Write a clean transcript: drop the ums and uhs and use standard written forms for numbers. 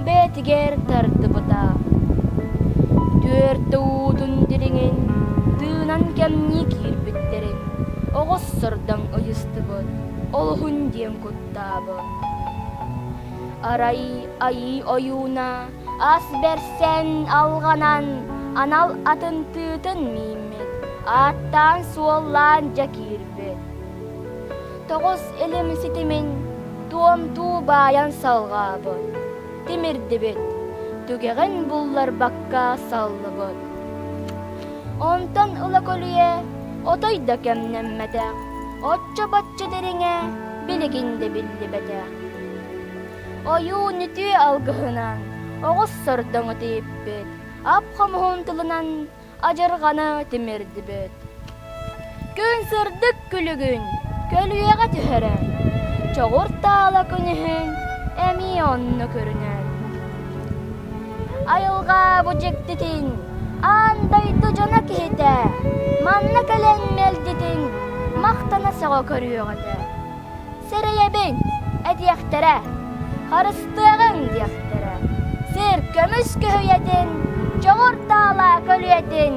бэйэтигэр тардыбыта. Түөртэ уутун дириҥин тыынан кэмнии киирбиттэрин оҕус сордоҥ ыйыстыбыт, олуһун диэн куттаабыт. Арай айыы ойууна ас бэрсэн алҕанан анал атын тыытын мииммит, ааттаан-суоллаан дьэ киирбит. Тоҕус илим ситимин туомтуу баайан салҕаабыт, тимирдибит, түгэҕин булларбакка саллыбыт. Онтон ыла көлүйэ отой да кэмнэммэтэх, оччо-бачча дириҥэ билигин да биллибэтэх. Ойуун үтүө алгыһынан оҕус сордоҥу тииппит, ап-хомуһун тылынан адьырҕаны тимирдибит. Күн сырдык күлүгүн көлүйэҕэ түһэрэн, чоҕур таала күнүһүн эмиэ онно көрүнэр. Айылҕа бу дьиктитин аан дойду дьоно киһитэ манна кэлэн мэлдьитин махтана сөҕө көрүөх этэ. Сэрэйэбин, этиэхтэрэ, харыстыаҕыҥ диэхтэрэ. Сир көмүс көһүйэтин, чоҕур таала көлүйэтин.